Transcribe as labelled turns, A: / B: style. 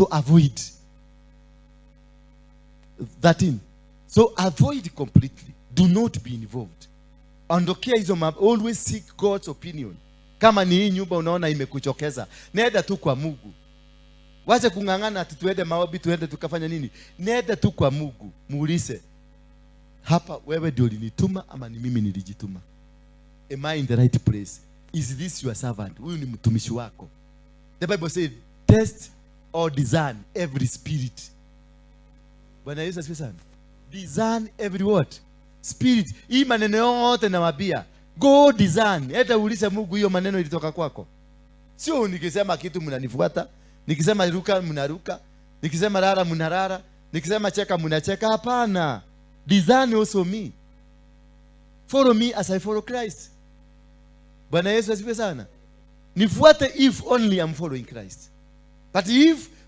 A: So avoid. 13. So avoid completely. Do not be involved. Ondokea hizo mambo. Always seek God's opinion. Kama ni hii nyumba unaona imekuchokeza, nenda tu kwa Mungu. Wache kung'ang'ana ati tuende maombi, tuende tukafanya nini. Nenda tu kwa Mungu, muulize, hapa wewe ndio ulinituma ama ni mimi nilijituma? Am I in the right place? Is this your servant? Huyu ni mtumishi wako. The Bible says, test or discern every spirit. Bwana Yesu asifiwe sana. Discern every what? Spirit. Hii maneno yote nawaambia, go discern. Enda uulize Mungu hiyo maneno ilitoka kwako. Sio nikisema kitu mnanifuata, nikisema ruka mnaruka, nikisema rara mnarara, nikisema cheka mnacheka. Hapana. Discern also me. Follow me as I follow Christ. Bwana Yesu asifiwe sana. Nifuate if only I'm following Christ. But if